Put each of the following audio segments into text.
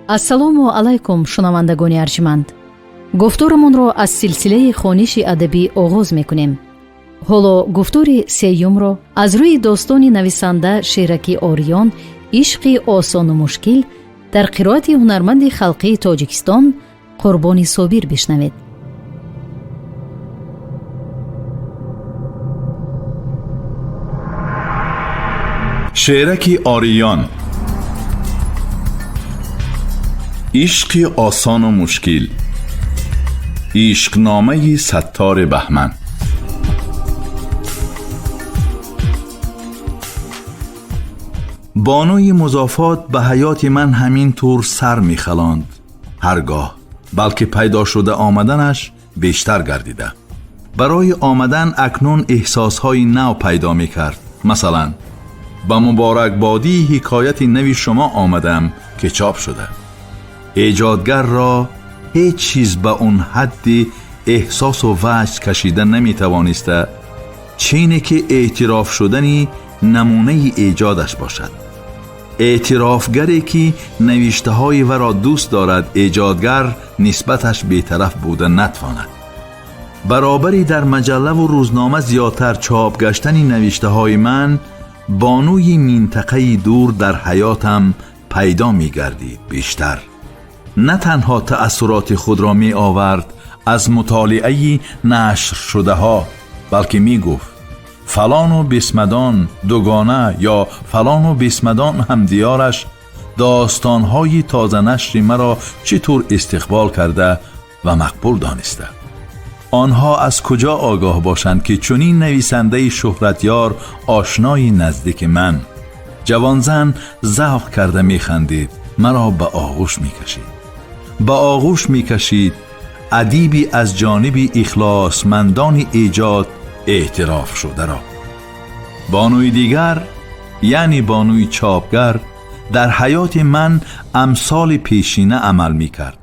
Ассалому алайкум, шунавандагони арҷманд. Гуфторамонро аз силсилаи хониши адабӣ оғоз мекунем. Ҳоло гуфтори сеюмро аз рӯи достони нависанда Шераки Ориён «Ишқи осону мушкил» дар қироати ҳунарманди халқии Тоҷикистон Қурбони Собир бишнавед. Шераки Ориён, ишқи осону мушкил, ишқномаи Саттори Баҳман. Бонуи музофот ба ҳаёти ман ҳамин тур сар мехалонд ҳаргоҳ, балки пайдо шуда омаданаш бештар гардида. Барои омадан акнун эҳсосҳои нав пайдо мекард. Масалан, ба муборакбодии ҳикояти нави шумо омадам, ки чоп шуда. Эҷодгарро ҳеҷ чиз ба он ҳадди эҳсосу ваҷд кашида наметавониста, чине ки эътироф шудани намунаи эҷодаш бошад. Эътирофгаре ки навиштаҳои варо дӯст дорад, эҷодгар нисбаташ бетараф буда натвонад. Баробари дар маҷаллаву рӯзнома зиёдтар чоп гаштани навиштаҳои ман, бонуи минтақаи дур дар ҳаётам пайдо мегардид бештар. На танҳо таассуроти худро меовард аз мутолиаи нашршудаҳо, балки мегуфт: фалону бисмадон дугона ё фалону бисмадон ҳамдиёраш достонҳои тозанашри маро чӣ тур истиқбол карда ва мақбул дониста. Онҳо аз куҷо огоҳ бошанд, ки чунин нависандаи шӯҳратёр ошнои наздики ман. Ҷавонзан завқ карда механдид, маро ба оғӯш мекашид. Ба оғӯш мекашид адиби аз ҷониби ихлосмандони эҷод эътироф шударо. Бонуи дигар, яъне бонуи чопгар, дар ҳаёти ман амсоли пешина амал мекард.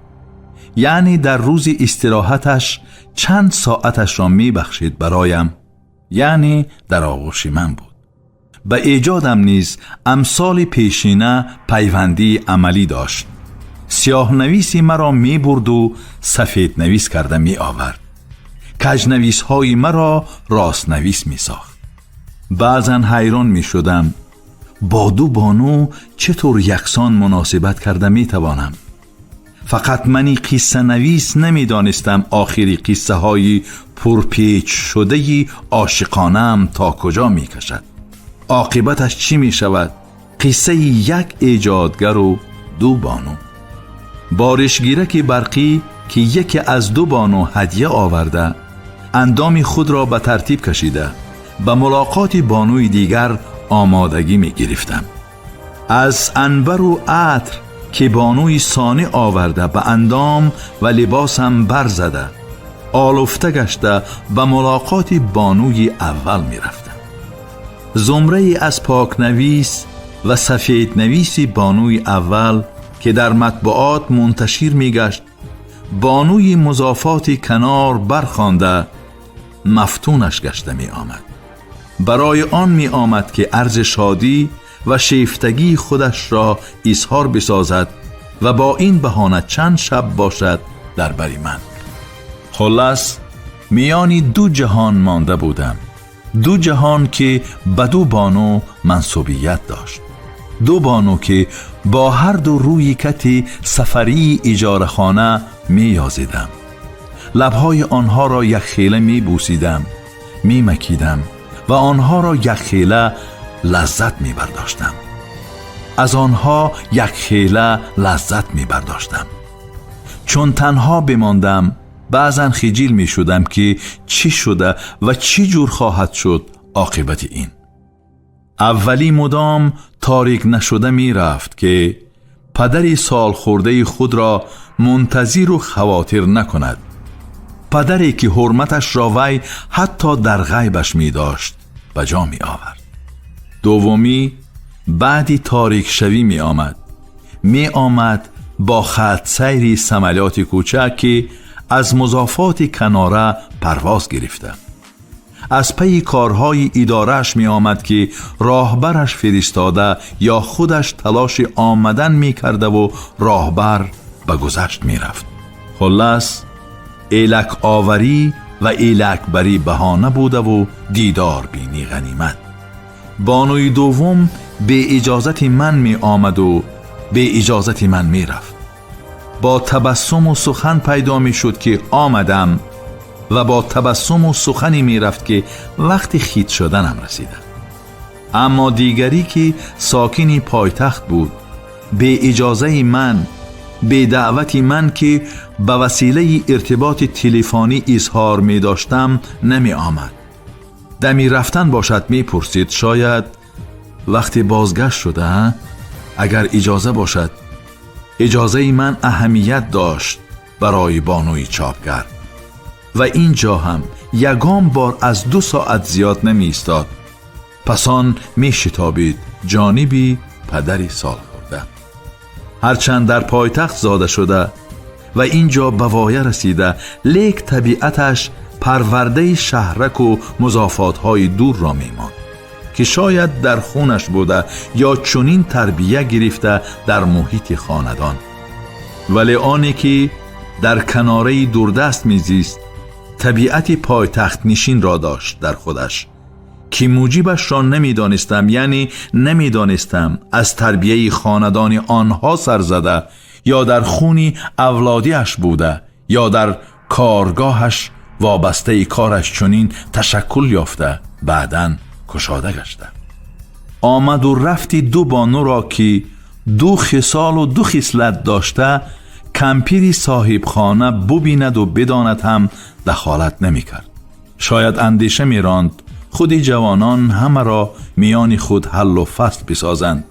Яъне дар рӯзи истироҳаташ чанд соаташро мебахшид бароям, яъне дар оғӯши ман буд. Ба эҷодам низ амсоли пешина пайвандии амалӣ дошт. Сиёҳнависи маро мебурду сафеднавис карда меовард. Каҷнависҳои маро ростнавис месохт. Баъзан ҳайрон мешудам, бо ду бону чӣ тур яксон муносибат карда метавонам. Фақат мани қиссанавис намедонистам охири қиссаҳои пурпечшудаи ошиқонаам то куҷо мекашад, оқибаташ чӣ мешавад. Қиссаи як эҷодгару ду бону. Боришгираки барқӣ, ки яке аз ду бону ҳадя оварда, андоми худро ба тартиб кашида, ба мулоқоти бонуи дигар омодагӣ мегирифтам. Аз анбару атр, ки бонуи сонӣ оварда, ба андом ва либосам барзада, олуфта гашта, ба мулоқоти бонуи аввал мерафтам. Зумрае аз покнавис ва сафеднависи бонуи аввал, ки дар матбуот мунташир мегашт, бонуи музофоти канор бархонда, мафтунаш гашта меомад. Барои он меомад, ки арзи шодӣ ва шефтагии худашро изҳор бисозад ва бо ин баҳона чанд шаб бошад дар бари ман. Хуллас, миёни ду ҷаҳон монда будам. Ду ҷаҳон, ки ба ду бону мансубият дошт. Ду бону, ки бо ҳар ду рӯи кати сафарии иҷорахона меёзидам. Лабҳои онҳоро якхела мебӯсидам, мемакидам ва онҳоро якхела лаззат мебардоштам. Аз онҳо якхела лаззат мебардоштам. Чун танҳо бимондам, баъзан хиҷил мешудам, ки чӣ шуда ва чӣ ҷур хоҳад шуд оқибати ин. Аввалӣ мудом торик нашуда мерафт, ки падари солхӯрдаи худро мунтазиру хавотир накунад. Падаре, ки ҳурматашро вай ҳатто дар ғайбаш медошт, ба ҷо меовард. Дуввумӣ баъди торикшавӣ меомад. Меомад бо хатсайри самолёти кӯчак, ки аз музофоти канора парвоз гирифта. аз пайи корҳои идорааш меомад, ки роҳбараш фиристода ё худаш талоши омадан мекардаву роҳбар ба гузашт мерафт. Хуллас, элаковарӣ ва элакбарӣ баҳона будаву дидорбинӣ ғанимат. Бонуи дуввум беиҷозати ман меомаду беиҷозати ман мерафт. Бо табассуму сухан пайдо мешуд, ки омадам, ва бо табассуму сухане мерафт, ки вақти хит шуданам расида. Аммо дигаре, ки сокини пойтахт буд, беиҷозаи ман, бедаъвати ман, ки ба василаи иртиботи телефонӣ изҳор медоштам, намеомад. Дами рафтан бошад, мепурсид: шояд вақти бозгашт шуда, агар иҷоза бошад. Иҷозаи ман аҳамият дошт барои бонуи чопгар ва ин ҷо ҳам ягон бор аз 2 соат зиёд намеистод. Пас он мешитобид ҷониби падари солхӯрда. Ҳарчанд дар пойтахт зода шуда ва ин ҷо ба воя расида, лек табиаташ парвардаи шаҳраку музофотҳои дурро мемонд, ки шояд дар хунаш буда ё чунин тарбия гирифта дар муҳити хонадон. Вале оне ки дар канораи дурдаст мезист, табиати пойтахтнишинро дошт дар худаш, ки муҷибашро намедонистам, яъне намедонистам аз тарбияи хонадони онҳо сар зада ё дар хуни авлодиаш буда ё дар коргоҳаш вобастаи кораш чунин ташаккул ёфта баъдан кушода гашта. Омаду рафти ду бонуро, ки ду хисолу ду хислат дошта, кампири соҳибхона бубинаду бидонад ҳам дахолат намекард. Шояд андеша меронд худи ҷавонон ҳамаро миёни худ ҳаллу фасл бисозанд,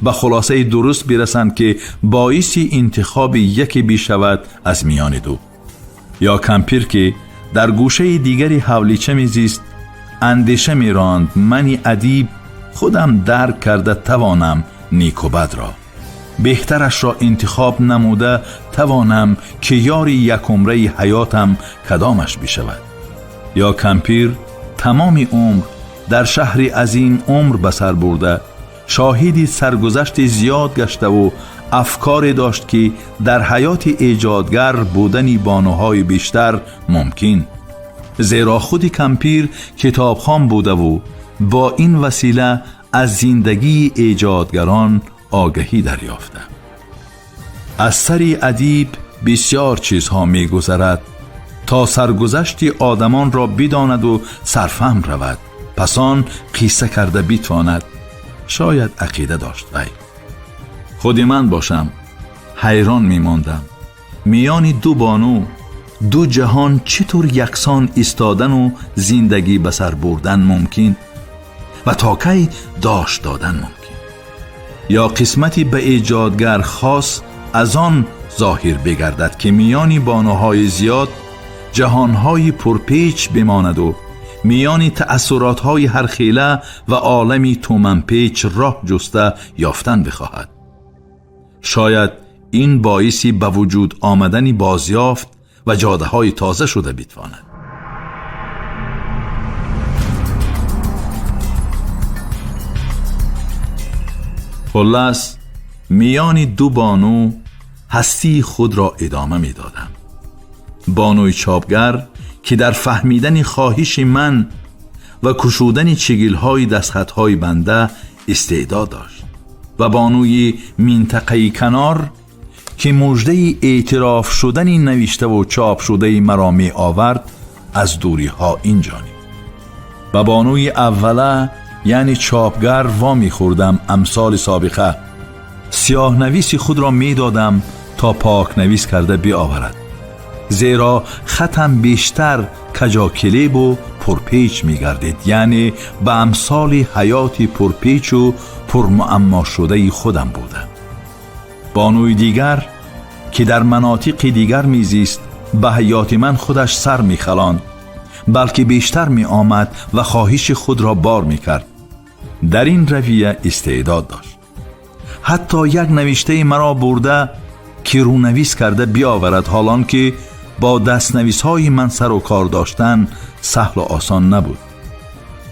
ба хулосаи дуруст бирасанд, ки боиси интихоби яке бишавад аз миёни ду. Ё кампир, ки дар гӯшаи дигари ҳавлича мезист, андеша меронд мани адиб худам дарк карда тавонам неку бадро, беҳтарашро интихоб намуда тавонам, ки ёри якумраи ҳаётам кадомаш бишавад. Ё кампир тамоми умр дар шаҳри азим умр ба сар бурда, шоҳиди саргузашти зиёд гаштаву афкоре дошт, ки дар ҳаёти эҷодгар будани бонуҳои бештар мумкин, зеро худи кампир китобхон будаву бо ин васила аз зиндагии эҷодгарон огаҳӣ дарёфта. Аз сари адиб бисёр чизҳо мегузарад то саргузашти одамонро бидонаду сарфаҳм равад, пас он қисса карда битавонад. Шояд ақида дошт вай. Худи ман бошам, ҳайрон мемондам: миёни ду бону, ду ҷаҳон чӣ тур яксон истодану зиндагӣ ба сар бурдан мумкин ва то кай дошт додан мумкин? Ё қисмати ба эҷодгар хос аз он зоҳир бигардад, ки миёни бонуҳои зиёд ҷаҳонҳои пурпеч бимонаду миёни таассуротҳои ҳархела ва олами туманпеч роҳ ҷуста ёфтан бихоҳад. Шояд ин боиси ба вуҷуд омадани бозёфт ва ҷодаҳои тоза шуда битавонад. Хуллас, миёни ду бону ҳастии худро идома медодам. Бонуи чопгар, ки дар фаҳмидани хоҳиши ман ва кушудани чигилҳои дастхатҳои банда истеъдод дошт, ва бонуи минтақаи канор, ки муждаи эътироф шудани навиштаву чоп шудаи маро меовард аз дуриҳо ин ҷониб. Ба бонуи аввала, яъне чопгар, во мехӯрдам амсоли собиқа. Сиёҳнависи худро медодам то покнавис карда биоварад, зеро хатам бештар каҷокилебу пурпеч мегардид, яъне ба амсоли ҳаёти пурпечу пурмуаммошудаи худам буда. Бонуи дигар, ки дар манотиқи дигар мезист, ба ҳаёти ман худаш сар мехалонд, балки бештар меомад ва хоҳиши худро бор мекард. Дар ин равия истеъдод дошт. Ҳатто як навиштаи маро бурда, ки рӯнавис карда биоварад, ҳолон ки бо дастнависҳои ман сару кор доштан саҳлу осон набуд.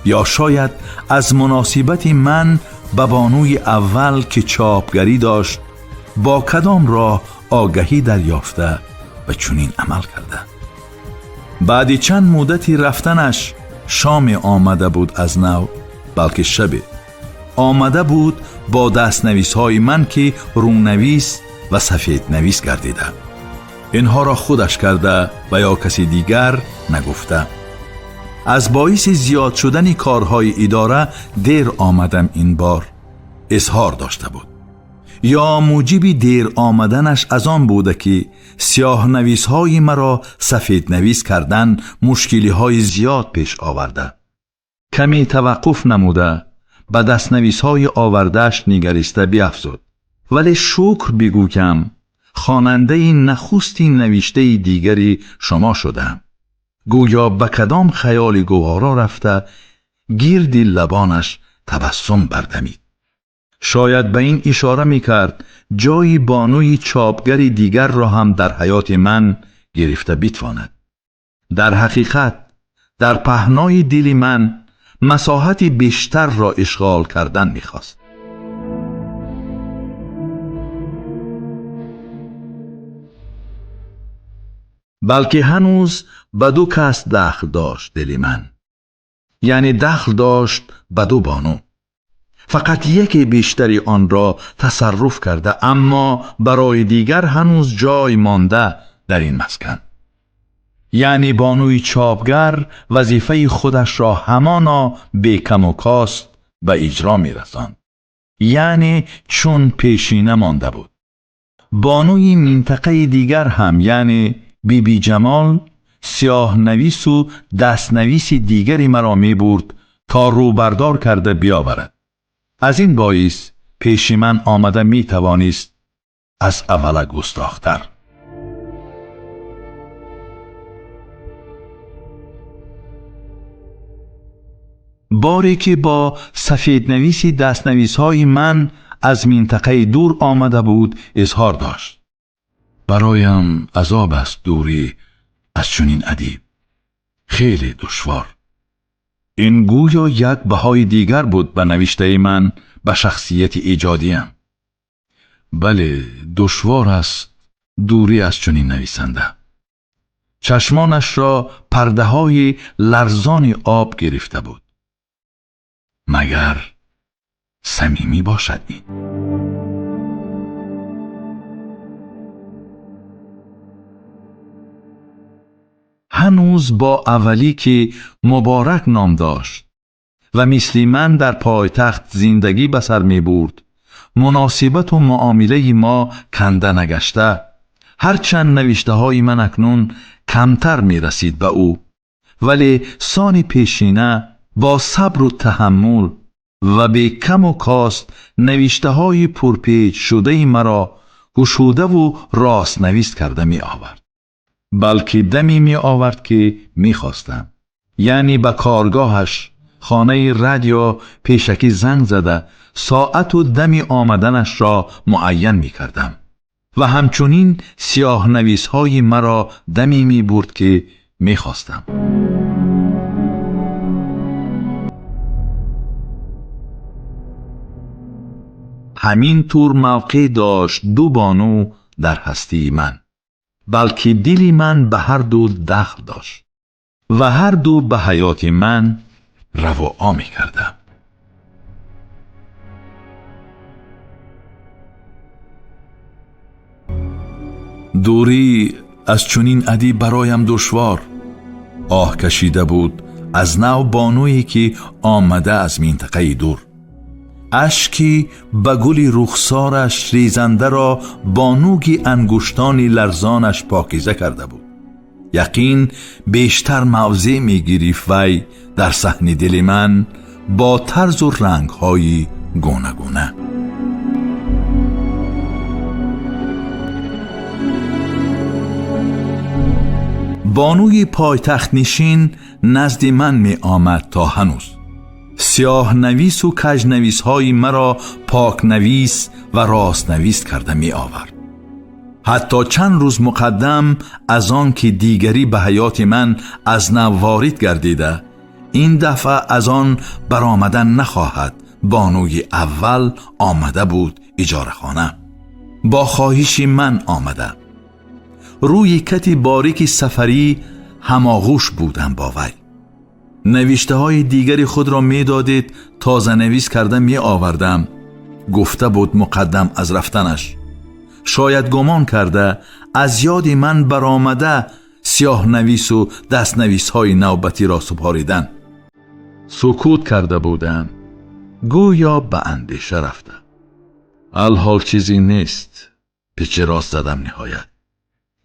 Ё шояд аз муносибати ман ба бонуи аввал, ки чопгарӣ дошт, бо кадом роҳ огаҳӣ дарёфта ва чунин амал карда. Баъди чанд муддати рафтанаш шоме омада буд аз нав, балки шабе омада буд бо дастнависҳои ман, ки рӯнавис ва сафеднавис гардида. Инҳоро худаш карда ва ё каси дигар нагуфта. Аз боиси зиёд шудани корҳои идора дер омадам ин бор изҳор дошта буд. Ё муҷиби дер омаданаш аз он буда, ки сиёҳнависҳои маро сафеднавис кардан мушкилиҳои зиёд пеш оварда. Каме таваққуф намуда ба дастнависҳои овардааш нигариста биафзуд: вале шукр бигӯям, хонандаи нахусти навиштаи дигари шумо шудам. Гӯё ба кадом хаёли гуворо рафта, гирди лабонаш табассум бардамид. Шояд ба ин ишора мекард, ҷои бонуи чопгари дигарро ҳам дар ҳаёти ман гирифта битавонад. Дар ҳақиқат дар паҳнои дили ман масоҳати бештарро ишғол кардан мехост. Балки ҳанӯз ба ду кас дахл дошт дили ман, яъне дахл дошт ба ду бону. Фақат яке бештари онро тасарруф карда, аммо барои дигар ҳанӯз ҷой монда дар ин маскан. Яъне бонуи чопгар вазифаи худашро ҳамоно бекаму кост ба иҷро мерасонд, яъне чун пешина монда буд. Бонуи минтақаи дигар ҳам, яъне Биби Ҷамол, сиёҳнавису дастнависи дигари маро мебурд то рӯбардор карда биёварад. Аз ин боис пеши ман омада метавонист аз аввала густохтар. Боре ки бо сафеднависи дастнависҳои ман аз минтақаи дур омада буд, изҳор дошт: бароям азоб аст дурӣ аз чунин адиб, хеле душвор. Ин гӯё як баҳои дигар буд ба навиштаи ман, ба шахсияти эҷодиям. Бале, душвор аст дурӣ аз чунин нависанда. Чашмонашро пардаҳои ларзони об гирифта буд. Магар самимӣ бошад ин? Ҳанӯз бо аввалӣ, ки Муборак ном дошт ва мисли ман дар пойтахт зиндагӣ ба сар мебурд, муносибату муомилаи мо канда нагашта, ҳарчанд навиштаҳои ман акнун камтар мерасид ба ӯ, вале сони пешина бо сабру таҳаммул ва бекаму кост навиштаҳои пурпеч шудаи маро кушодаву ростнавис карда меовард. Балки даме меовард, ки мехостам, яъне ба коргоҳаш, хонаи радио, пешакӣ занг зада соату дами омаданашро муайян мекардам ва ҳамчунин сиёҳнависҳои маро даме мебурд, ки мехостам. Ҳамин тур мавқеъ дошт ду бону дар ҳастии ман, балки дили ман ба ҳар ду дахл дошт ва ҳар ду ба ҳаёти ман равоа мекардам. Дурӣ аз чунин адиб бароям душвор. Оҳ кашида буд аз нав бонуе, ки омада аз минтақаи дур. Ашки ба гули рухсораш резандаро бо нӯги ангуштони ларзонаш покиза карда буд. Яқин бештар мавзеъ мегирифт вай дар саҳни дили ман бо тарзу рангҳои гунагуна. Бонуи пойтахтнишин назди ман меомад то ҳанӯз сиёҳнавису каҷнависҳои маро покнавис ва ростнавис карда меовард. Ҳатто чанд рӯз муқаддам аз он ки дигарӣ ба ҳаёти ман аз нав ворид гардида, Ин дафъа аз он баромадан нахоҳад. Бонуи аввал омада буд иҷорахона. Бо хоҳиши ман омада. Рӯи кати борики сафарӣ ҳамоғӯш будам бо вай. Навиштаҳои дигари худро медодед, тозанавис карда меовардам, гуфта буд муқаддам аз рафтанаш. Шояд гумон карда аз ёди ман баромада сиёҳнавису дастнависҳои навбатиро супоридан. Сукут карда будам, гӯё ба андеша рафта. Алҳол чизе нест, печи рост задам ниҳоят.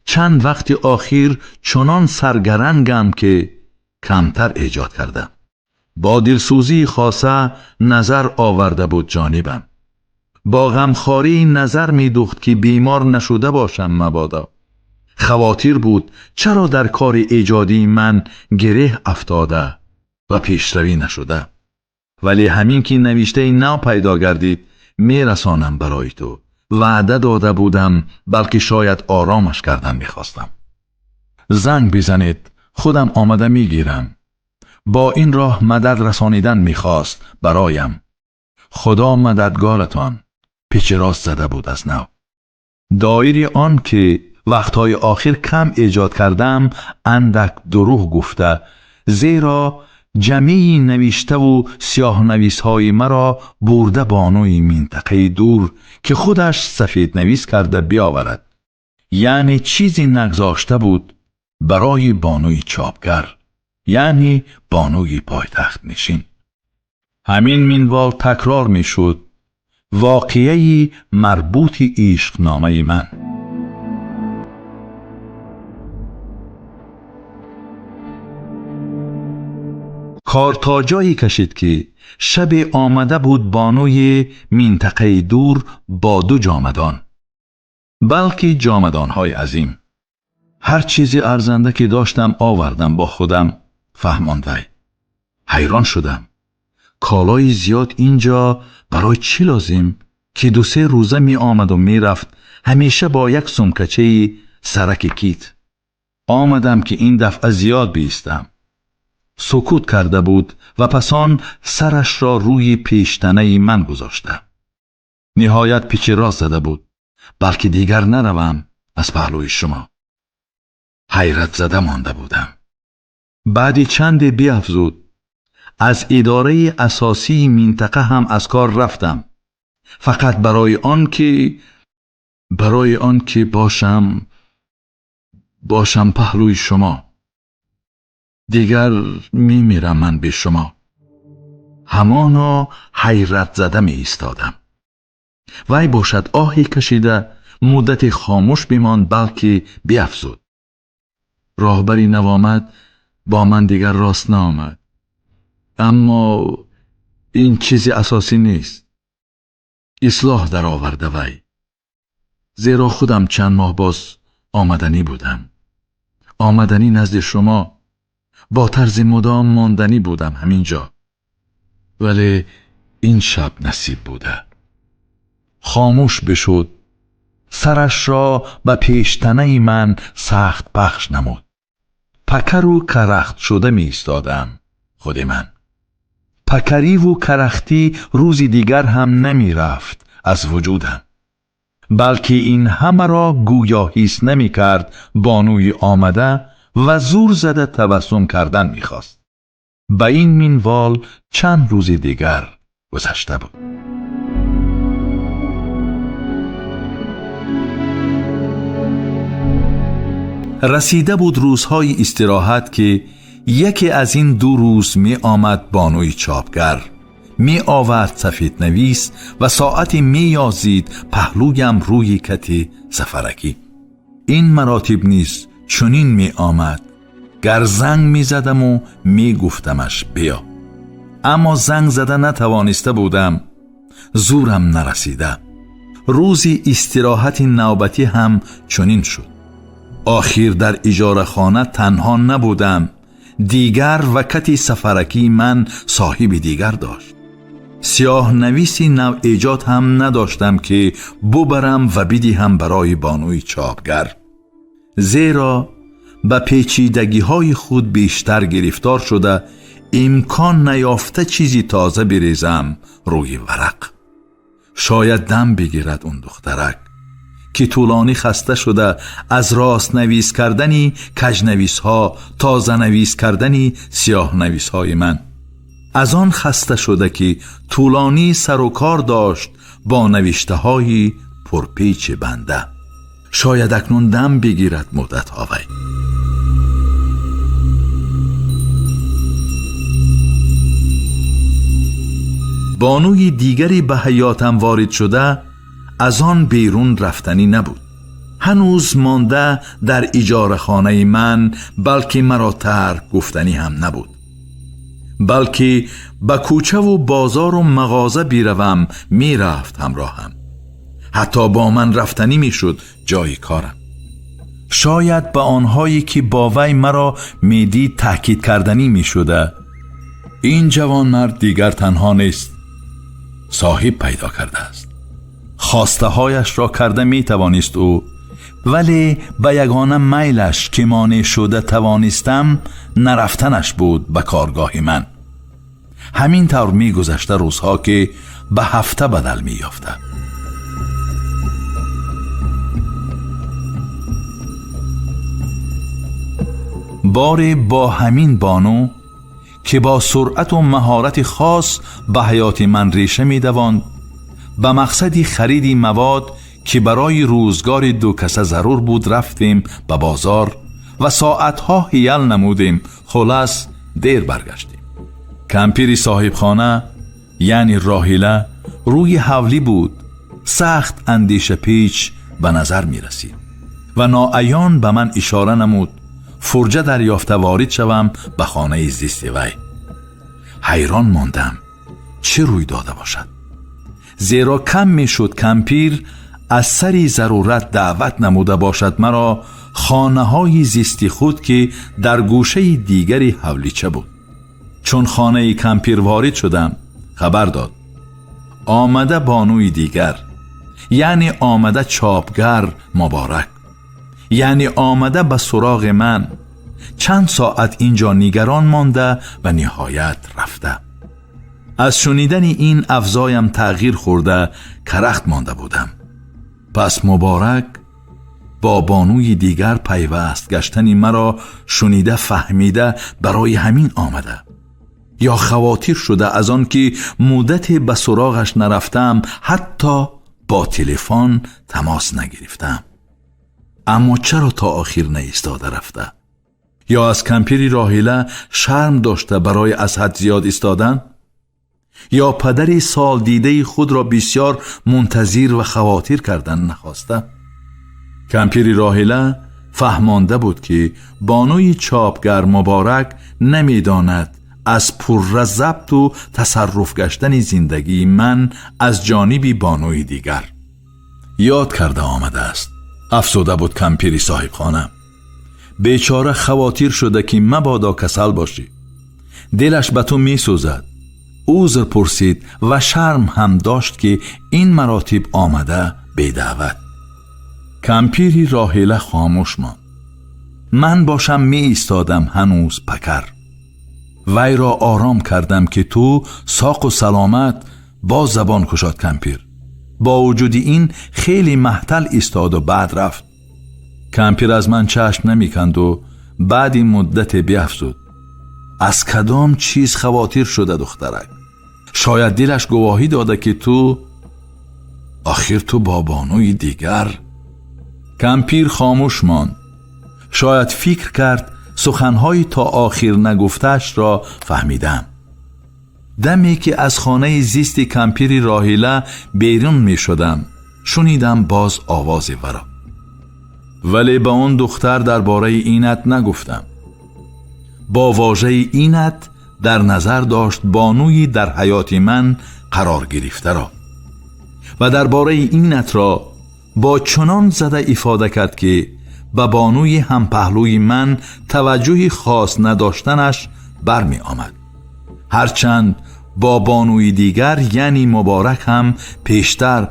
Чанд вақти охир чунон саргарангам, ки камтар эҷод кардам. Бо дилсӯзии хоса назар оварда буд ҷонибам. Бо ғамхорӣ назар медухт, ки бемор нашуда бошам мабодо. Хавотир буд, чаро дар кори эҷодии ман гиреҳ афтода ва пешравӣ нашуда. Вале ҳамин ки навиштаи нав пайдо гардид, мерасонам барои ту. Ваъда дода будам, балки шояд оромаш кардан мехостам. Занг бизанед, худам омада мегирам. Бо ин роҳ мадад расонидан мехост бароям. Худо мададгоратон, печи рост зада буд аз нав. Доири он ки вақтҳои охир кам эҷод кардам, андак дурӯғ гуфта, зеро ҷамъи навиштаву сиёҳнависҳои маро бурда бонуи минтақаи дур, ки худаш сафеднавис карда биёварад. Яъне чизе нагзошта буд барои бонуи чопгар, яъне бонуи пойтахтнишин. Ҳамин минвол такрор мешуд воқеаи марбути ишқномаи ман. Кор то ҷое кашид, ки шабе омада буд бонуи минтақаи дур бо ду ҷомадон, балки ҷомадонҳои азим. Ҳар чизи арзанда ки доштам овардам бо худам, фаҳмонд вай. Ҳайрон шудам. Колои зиёд инҷо барои чӣ лозим, ки ду-се рӯза меомаду мерафт, ҳамеша бо як сумкачаи сараки кит. Омадам, ки ин дафъа зиёд биистам. Сукут карда буд ва пас он сарашро рӯи пештанаи ман гузошта. Ниҳоят печи рост зада буд, балки дигар наравам аз паҳлӯи шумо. Ҳайратзада монда будам. Баъди чанде биафзуд: аз идораи асосии минтақа ҳам аз кор рафтам, фақат барои он ки бошам паҳлӯи шумо. Дигар мемирам ман бе шумо. Ҳамоно ҳайратзада меистодам. Вай бошад оҳе кашида муддате хомӯш бимонд, балки биафзуд: роҳбари нав омад, бо ман дигар рост наомад. Аммо ин чизи асосӣ нест. Ислоҳ дароварда вай. Зеро худам чанд моҳ боз омаданӣ будам. Омаданӣ назди шумо, бо тарзи мудом монданӣ будам ҳамин ҷо. Вале ин шаб насиб буда. Хомӯш бишуд, сарашро ба пештанаи ман сахт пахш намуд. Пакару карахт шуда меистодам худи ман. Пакариву карахтӣ рӯзи дигар ҳам намерафт аз вуҷудам. Балки ин ҳамаро гӯё ҳис намекард бонуи омада ва зур зада табассум кардан мехост. Ба ин минвол чанд рӯзи дигар гузашта буд. Расида буд рӯзҳои истироҳат, ки яке аз ин ду рӯз меомад бонуи чопгар, меовард сафеднавис ва соате меёзид паҳлӯям рӯи кати сафаракӣ. Ин маротиб низ чунин меомад, гар занг мезадаму мегуфтамаш биё. Аммо занг зада натавониста будам, зӯрам нарасида. Рӯзи истироҳати навбатӣ ҳам чунин шуд. Охир дар иҷорахона танҳо набудам, дигар ва кати сафаракии ман соҳиби дигар дошт. Сиёҳнависи навэҷод ҳам надоштам, ки бубарам ва бидиҳам барои бонуи чопгар. Зеро ба печидагиҳои худ бештар гирифтор шуда, Имкон наёфта чизи тоза бирезам рӯи варақ. Шояд дам бигирад он духтарак, ки тӯлонӣ хаста шуда аз ростнавис кардани каҷнависҳо, тозанавис кардани сиёҳнависҳои ман. Аз он хаста шуда, ки тӯлонӣ сару кор дошт бо навиштаҳои пурпечи банда. Шояд акнун дам бигирад муддатҳо вай. Бонуи дигаре ба ҳаётам ворид шуда аз он берун рафтанӣ набуд. Ҳанӯз монда дар иҷорахонаи ман, балки маро тарк гуфтанӣ ҳам набуд. Балки ба кӯчаву бозору мағоза биравам, мерафт ҳамроҳам. Ҳатто бо ман рафтанӣ мешуд ҷои корам. Шояд ба онҳое ки бо вай маро медид таъкид карданӣ мешуда: ин ҷавонмард дигар танҳо нест, соҳиб пайдо кардааст. Хостаҳояшро карда метавонист ӯ, вале ба ягона майлаш ки монеъ шуда тавонистам, нарафтанаш буд ба коргоҳи ман. Ҳамин тавр мегузашта рӯзҳо, ки ба ҳафта бадал меёфта. Боре бо ҳамин бону, ки бо суръату маҳорати хос ба ҳаёти ман реша медавонд, ба мақсади хариди мавод, ки барои рӯзгори дукаса зарур буд, рафтем ба бозор ва соатҳо ҳиял намудем. Хулас, дер баргаштем. Кампири соҳибхона, яъне Роҳила, рӯи ҳавлӣ буд. Сахт андешапеч ба назар мерасид ва ноаён ба ман ишора намуд фурҷа дарёфта ворид шавам ба хонаи зисти вай. Ҳайрон мондам, чӣ рӯй дода бошад, зеро кам мешуд кампир аз сари зарурат даъват намуда бошад маро хонаҳои зисти худ, ки дар гӯшаи дигари ҳавлича буд. Чун хонаи кампир ворид шудам, хабар дод: омада бонуи дигар, яъне омада чопгар Муборак, яъне омада ба суроғи ман. Чанд соат инҷо нигарон монда ва ниҳоят рафта. Аз шунидани ин авзоям тағйир хӯрда карахт монда будам. Пас Муборак бо бонуи дигар пайваст гаштани маро шунида фаҳмида барои ҳамин омада, ё хавотир шуда аз он ки муддате ба суроғаш нарафтам, ҳатто бо телефон тамос нагирифтам. Аммо чаро то охир наистода рафта? Ё аз кампири Роҳила шарм дошта барои аз ҳад зиёд истодан? Ё падари солдидаи худро бисёр мунтазир ва хавотир кардан нахоста? Кампири Роҳила фаҳмонда буд, ки бонуи чопгар Муборак намедонад аз пурра забту тасарруф гаштани зиндагии ман аз ҷониби бонуи дигар. Ёд карда омадааст, афзуда буд кампири соҳибхона. Бечора хавотир шуда, ки мабодо касал бошӣ, дилаш ба ту месӯзад. Узр пурсид ва шарм ҳам дошт, ки ин маротиб омада бедаъват. Кампири Роҳила хомӯш монд. Ман бошам меистодам ҳанӯз пакар. Вайро ором кардам, ки ту соқу саломат. Боз забон кушод кампир. Бо вуҷуди ин хеле маҳтал истоду баъд рафт. Кампир аз ман чашм намеканду баъди муддате биафзуд: аз кадом чиз хавотир шуда духтарак? Шояд дилаш гувоҳӣ дода, ки ту охир ту бо бонуи дигар. Кампир хомӯш монд. Шояд фикр кард суханҳои то охир нагуфтаашро фаҳмидам. Даме ки аз хонаи зисти кампири Роҳила берун мешудам, шунидам боз овози варо. Вале ба он духтар дар бораи инат нагуфтам. Бо вожаи инат дар назар дошт бонуи дар ҳаёти ман қарор гирифтаро ва дар бораи инатро бо чунон зада ифода кард, ки ба бонуи ҳампаҳлӯи ман таваҷҷӯҳи хос надоштанаш бармеомад. Ҳарчанд бо бонуи дигар, яъне Муборак, ҳам пештар,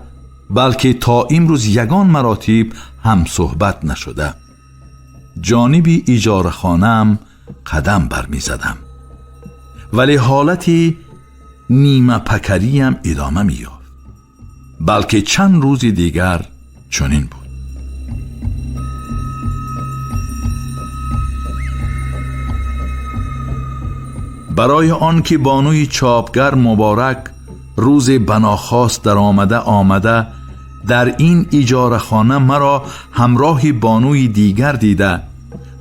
балки то имрӯз ягон маротиб ҳамсӯҳбат нашуда. Ҷониби иҷорахонаам қадам бармезадам. Вале ҳолати нимапакариям идома меёфт, балки чанд рӯзи дигар чунин буд. Барои он ки бонуи чопгар Муборак рӯзе банохост даромада омада дар ин иҷорахона маро ҳамроҳи бонуи дигар дида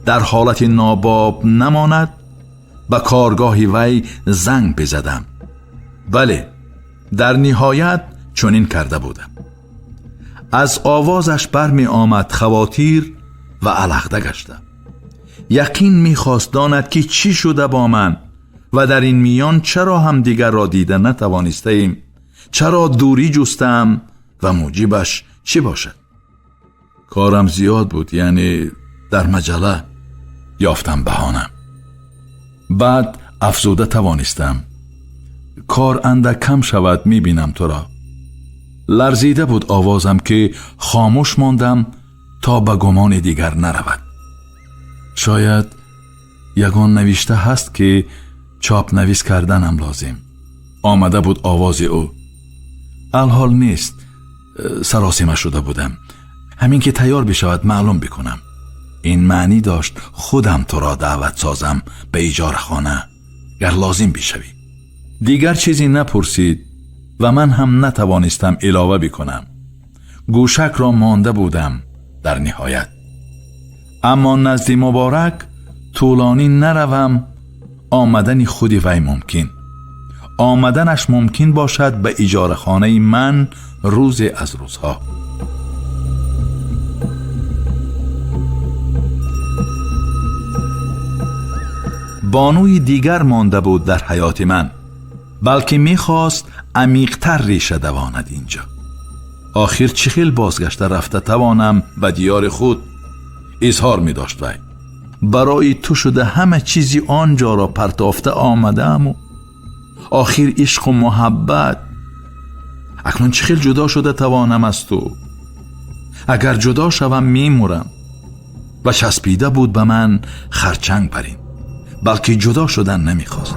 дар ҳолати нобоб намонад, ба коргоҳи вай занг бизадам. Бале, дар ниҳоят чунин карда будам. Аз овозаш бармеомад хавотир ва алағда гашта. Яқин мехост донад ки чӣ шуда бо ман ва дар ин миён чаро ҳамдигарро дида натавонистаем, чаро дурӣ ҷустаам ва муҷибаш чӣ бошад. Корам зиёд буд, яъне дар маҷалла ёфтам баҳона. Баъд афзуда тавонистам: кор андак кам шавад, мебинам туро. Ларзида буд овозам ки хомӯш мондам то ба гумони дигар наравад. Шояд ягон навишта ҳаст ки чопнавис карданам лозим. Омада буд овози ӯ. Алҳол нест, саросима шуда будам. Ҳамин ки тайёр бишавад маълум бикунам. Ин маънӣ дошт худам туро даъват созам ба иҷорахона, гар лозим бишавӣ. Дигар чизе напурсид ва ман ҳам натавонистам илова бикунам. Гӯшакро монда будам дар ниҳоят. Аммо назди Муборак тӯлонӣ наравам, омадани худи вай мумкин. Омаданаш мумкин бошад ба иҷорахонаи ман рӯзе аз рӯзҳо. Бонуи дигар монда буд дар ҳаёти ман, балки мехост амиқтар реша давонад инҷо. Охир чӣ хел бозгашта рафта тавонам ба диёри худ? Изҳор медошт вай. Барои ту шуда ҳама чизи он ҷоро партофта омадааму охир ишқу муҳаббат. Акнун чӣ хел ҷудо шуда тавонам аз ту? Агар ҷудо шавам мемурам. Ва часпида буд ба ман харчанг барин, балки ҷудо шудан намехост.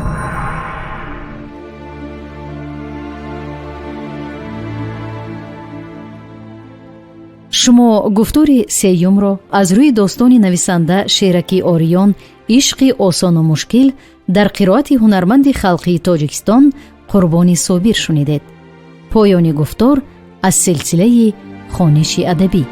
Шумо гуфтори сеюмро аз рӯи достони нависанда Шераки Ориён «Ишқи осону мушкил» дар қироати ҳунарманди халқии Тоҷикистон Қурбони Собир шунидед. Поёни гуфтор аз силсилаи хониши адабӣ.